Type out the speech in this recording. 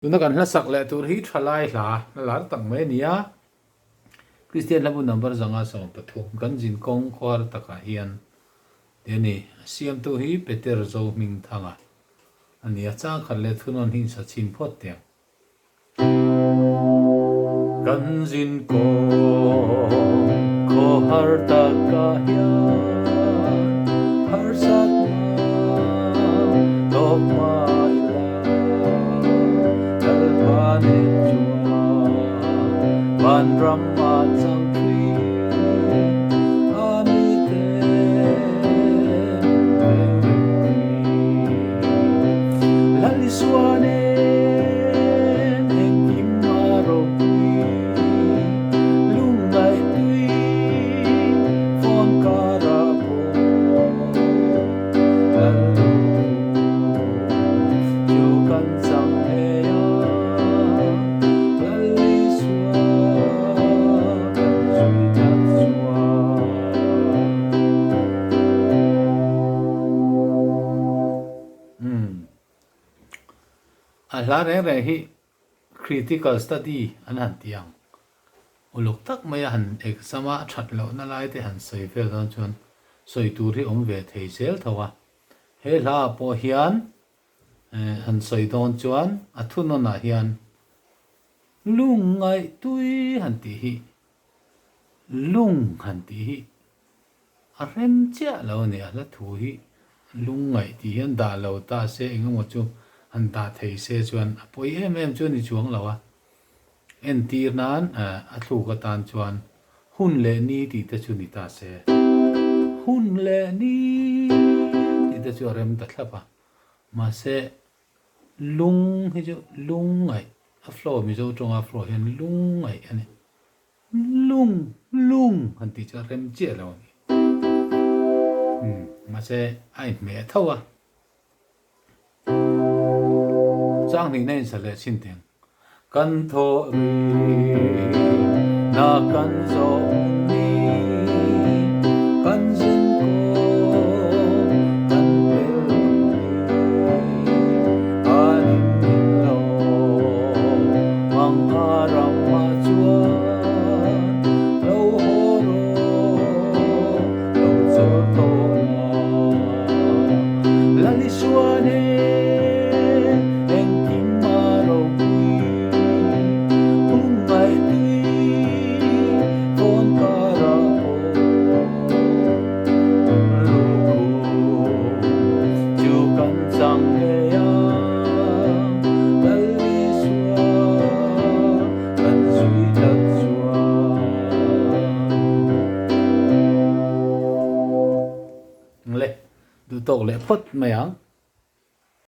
Tuna kan hlasak leh tur hi thalai hla hla lar tak mai a ni a, Kristian hlabu number 113 kan zin kawng khuar takah hian tih a ni. A siamtu hi Peter Zohmingthanga a ni a, chang khat leh thunawn hi insa chhin phawt teh ang. Kan zin kawng khawhar takah hian harsatna tawk mai la, Lalpa nen chuan vanram a chang thin a mite min veng reng thin. Lal Isua nen engkim a ropui, lungngaih tui fawn karah pawh Lal luhkhum chu kan chang ngei a, Lal Isua kan zui tlat chuan. Umm. A hla reng reng hi critical study an han ti ang. Uluk tak mai a han exam a, a that lohna lai te han sawi vel dawn chuan sawi tur hi awm ve thei zel tho a. He hla ah pawh hian han sawi dawn chuan a thunawn ah hian lungngaih tui han tih hi lung han tih hi A rem chiah lo a ni, a hla thu hi lungngaih tih hian dah lo ta se eng emaw chu han dah thei se chuan a pawi em em chu a ni chuang lo a. Entir nan a thluk atan chuan hun leh ni tih te chu ni ta se. Hun leh ni tih te chu a rem ta thlap a, mahse lung hi chu lungngaih a flow Mizo tawnga flow hian lungngaih a ni. Lung, lung han tih chu a rem chiah lo a ni. Umm, mahse a inhmeh tho a. Chang hnihna in sa leh chhin teng. Kan thawh ri na kan zawh ni, kan zin kawng kan pel ni, an in min lo mang a ram ah chuan lo haw rawh, lo chawl tawh la. Lal Isuan e, engkim a ropui, phungngaih tui fawn karah pawh lukhum chu kan chang ngei ang. Lal Isua kan zui tlat chuan. Le, duh tawk leh phawt mai ang.